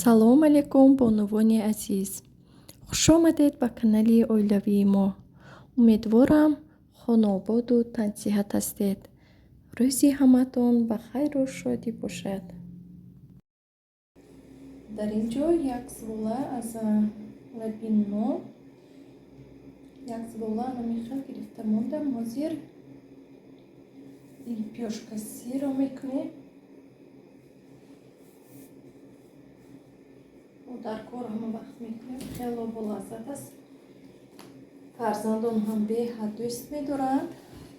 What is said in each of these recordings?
Салом алейкум, бонувони азиз! Хушомадед ба канали оилавии мо. Умедворам, хонаободу тансиҳат ҳастед. Рӯзи ҳаматон ба хайру шодӣ бошад. Дар ин ҷо як звола аз лаби нон, як звола намихел гирифта мондам. Ҳозир лепёшка сиро мекунем. Дар кор ҳама вақт мекунем, хело болаззат аст. Фарзандон ҳам беҳад дӯст медоранд,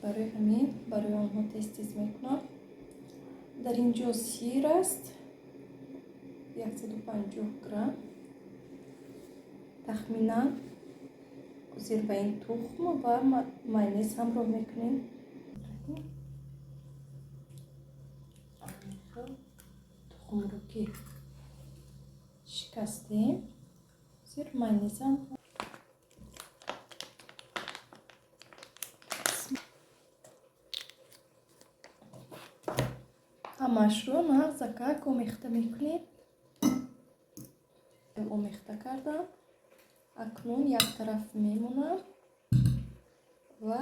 барои ҳамин барои онҳо тез-тез мекунам. Дар ин ҷо сир аст, 150 грамм тахминан. Ҳозир ба ин тухм ва майонез ҳамроҳ мекунем. Тухмро ки шикастем, ҳозир майонезам ҳамаашро нағзакак омехта мекунем. Омехта кардам, акнун як тараф мемонам ва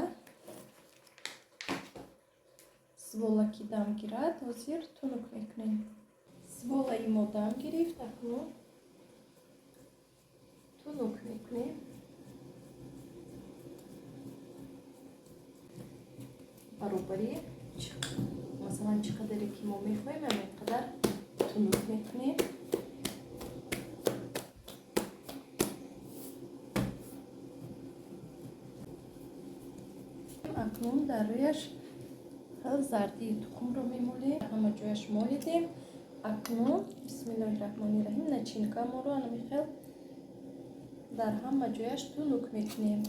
звола ки дам гирад, ҳозир тунук мекунем. Зволаи мо дам гирифт, акнун тунук мекунем. Баробари, масалан, чӣ қадаре ки мо мехоҳем, ҳамин қадар тунук мекунем. Акнун дар рӯяш хел зардии тухмро мемолем. Ҳама ҷояш молидем. Акнун бисмиллоҳи раҳмони раҳим, начинкамонро анамихел дар ҳама ҷояш тунук мекунем,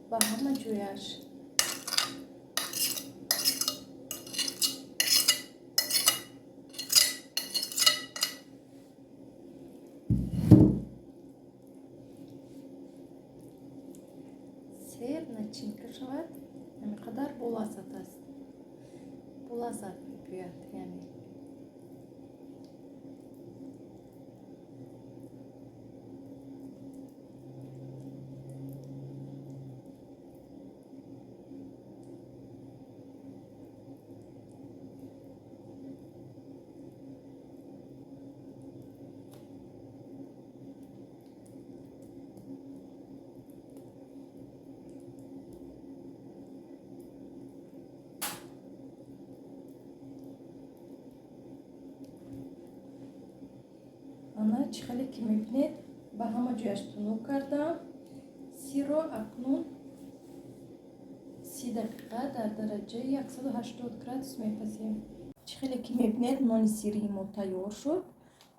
ба ҳама ҷояш. Сер начинка шавад, ҳамин қадар болаззат аст, болаззат мебиёяд, яъне. Ана, чӣ хеле ки мебинед, ба ҳама ҷояш тунук кардам сирро. Акнун 30 дақиқа дар дараҷаи 180 градус мепазем. Чӣ хеле ки мебинед, нони сирии мо тайёр шуд.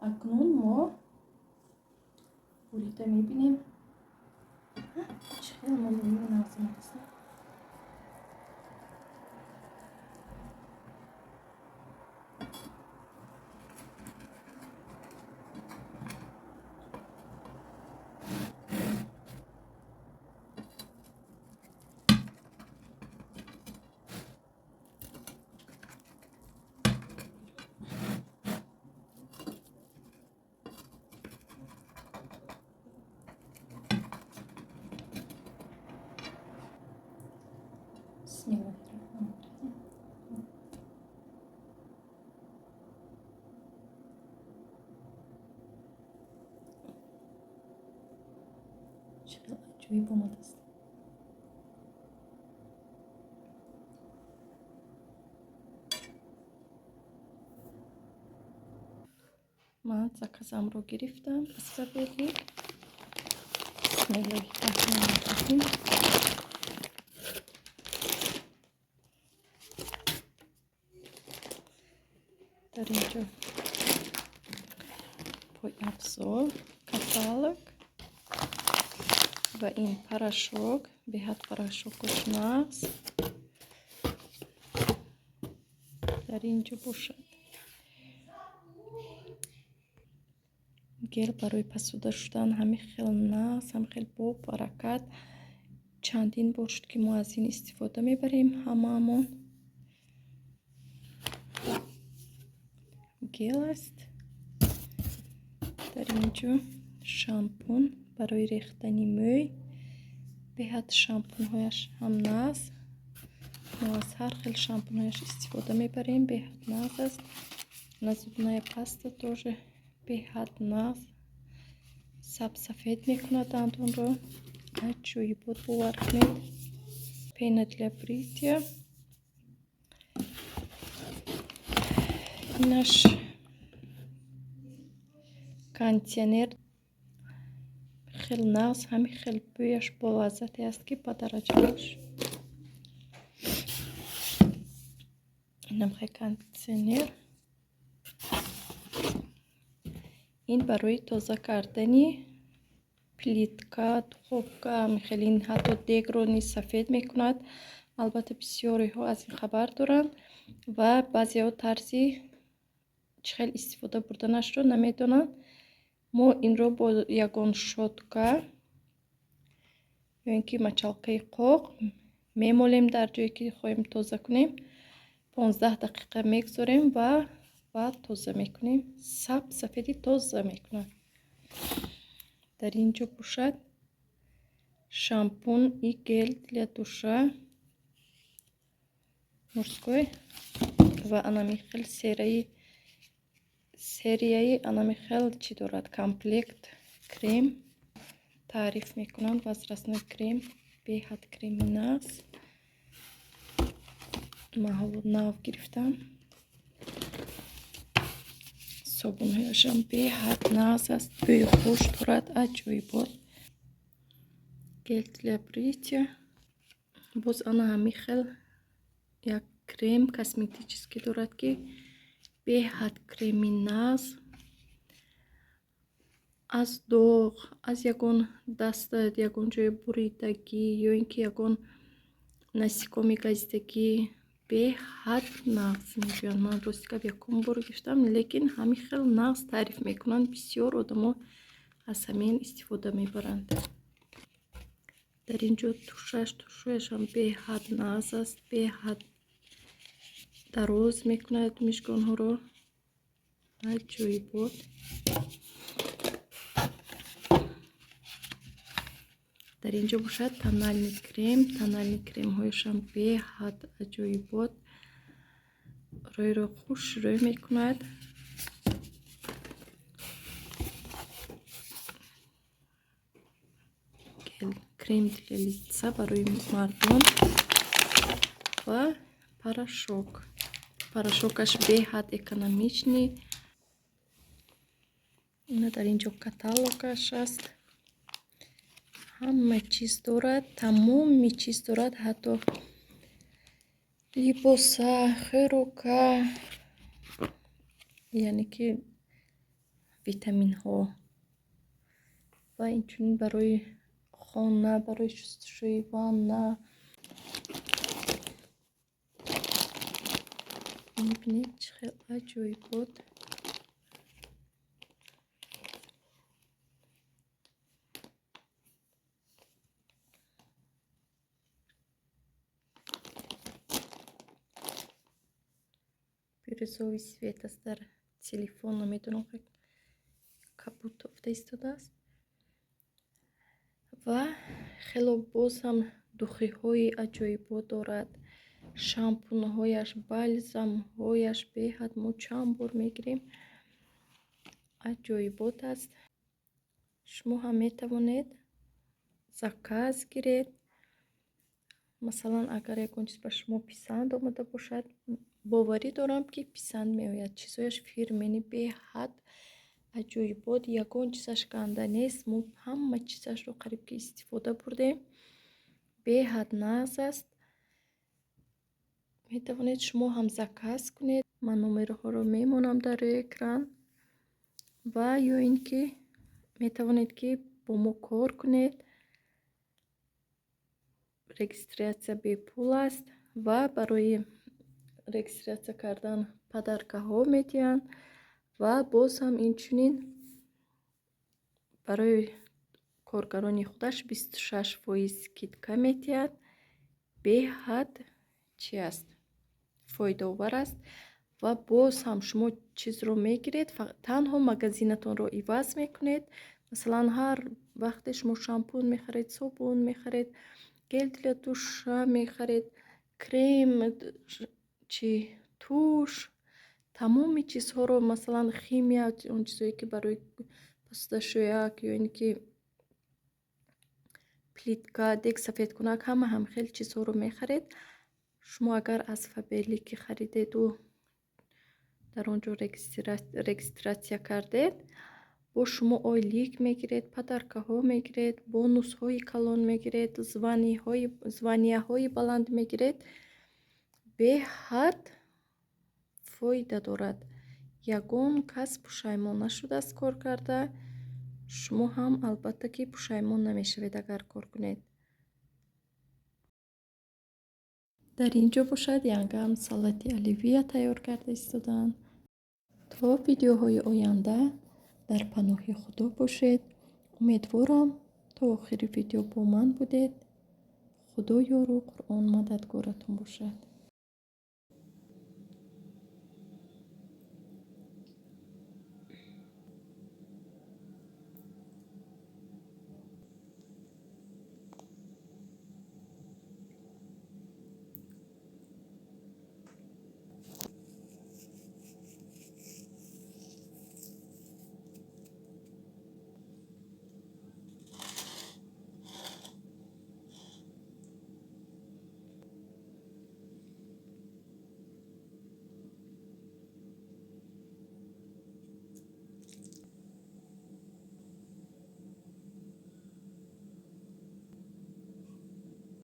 Акнун мо бурида мебинем, чӣ хел мулоиму нағзим аст. Бисмиллоҳи. Чӣ хел аҷоиб омадааст! Ман заказамро гирифтам аз Фаберлик. Бисмиллоҳи раҳмони раҳим. Дар ин ҷо пойафзол, каталог ва ин порошок, беҳад порошокош нағз. Дар ин ҷо бошад гел барои пасуда шудан, ҳамин хел нағз, ҳамин хел бо баракат. Чандин бор шуд, ки мо аз ин истифода мебарем ҳамаамон. Гел аст. Дар Дар ин ҷо шампун барои рехтани мӯй. Беҳад шампунҳояш ҳам нағз. Мо аз ҳар хел шампунҳояш истифода мебарем, беҳад нағз аст. На зубная паста тоже беҳад нағз. Сабсафед мекунад дандонро. Аҷоибот, бовар кунед. Пена для бритья. Инаш кондитсионер, хеле нағз, ҳамин хел бӯяш болаззате аст, ки ба дараҷааш. Инам хел кондитсионер. Ин барои тоза кардани плитка, духовка, хеле ин ҳатто дегро низ сафед мекунад. Албатта, бисёриҳо аз ин хабар доранд ва баъзеҳо тарзи чӣ хел истифода бурданашро намедонанд. Мо инро бо ягон щётка ё ин ки мочалкаи қоқ мемолем дар ҷое, ки хоҳем тоза кунем. 15 дақиқа мегузорем ва баъд тоза мекунем. Саб сафеди тоза мекунад. Дар ин ҷо бошад шампунь и гель для душа мужской ва анами хел серияи анами хел чӣ дорад, комплект крем таъриф мекунанд, возрастной крем, беҳад креми нағз. Ман ҳоло нав гирифтам. Собунҳояшам беҳад нағз аст, бӯи хуш дорад, аҷоибот. Гель для бритья. Боз ана ҳамин хел як крем косметический дорад, ки беҳад креми нағз, аз доғ, аз ягон дастат ягон ҷои буридагӣ ё ин ки ягон насекомый газидагӣ беҳад нағз мегӯянд. Ман рости гап якум бор гирифтам, лекин ҳамин хел нағз таъриф мекунанд, бисёр одамо аз ҳамин истифода мебаранд. Дар ин ҷо тушь аш, тушь ояшам беҳад нағз аст, беҳад дароз мекунад мижгонҳоро, аҷоибот. Дар ин ҷо бошад тональный крем. Тональный кремҳояшам беҳад аҷоибот, рӯйро хушрӯй мекунад. Крем для лица барои мардон ва порошок. Порошок аш беҳад экономичный. Ина дар ин ҷо каталогаш аст. Ҳама чиз дорад, тамоми чиз дорад, ҳатто либоса, хӯрока, яъне ки витаминҳо ва инчунин барои хона, барои шустушӯи ванна. Мебинед, чӣ хел аҷоибот. Бирюзовый цвет аст дар телефон, намедонам, кабуд тофта истодааст. Ва хело боз ҳам духи ҳои аҷоибот дорад, шампунҳояш, бальзамҳояш беҳад, мо чанд бор мегирем, аҷоибот аст. Шумо ҳам метавонед заказ гиред. Масалан, агар ягон чиз ба шумо писанд омада бошад, боварӣ дорам, ки писанд меояд. Чизҳояш фирменный, беҳад аҷоибот, ягон чизаш ганда нест. Мо ҳама чизашро қариб ки истифода бурдем, беҳад нағз аст. Метавонед шумо ҳам заказ кунед. Ман номерҳоро мемонам дар рӯи экран ва ё ин ки метавонед, ки бо мо кор кунед. Регистрация бепул аст ва барои регистрация кардан подарка ҳо медиҳанд ва боз ҳам инчунин барои коргарони худаш 26% скидка медиҳад. Беҳад чи аст, фоидаовар аст. Ва боз ҳам шумо чизро мегиред, танҳо магазинатонро иваз мекунед. Масалан, ҳар вақте шумо шампун мехаред, собун мехаред, гель для душа мехаред, крем, чи, тушь, тамоми чизҳоро, масалан, химия, он чизҳое, ки барои пасташӯяк ё ин ки плитка, дег сафедкунак, ҳама ҳам хел чизҳоро мехаред. Шумо агар аз Фаберлики харидеду дар он ҷо регистрация кардед, бо шумо ойлик мегиред, подаркаҳо мегиред, бонусҳои калон мегиред, званияҳои баланд мегиред. Беҳад фоида дорад. Ягон кас пушаймон нашудааст кор карда. Шумо ҳам, албатта, ки пушаймон намешавед, агар кор кунед. Дар ин ҷо бошад, янгам салати оливия тайёр карда истодаанд. То видеоҳои оянда дар паноҳи Худо бошед. Умедворам, то охири видео бо ман будед. Худо ёру Қуръон мададгоратон бошад.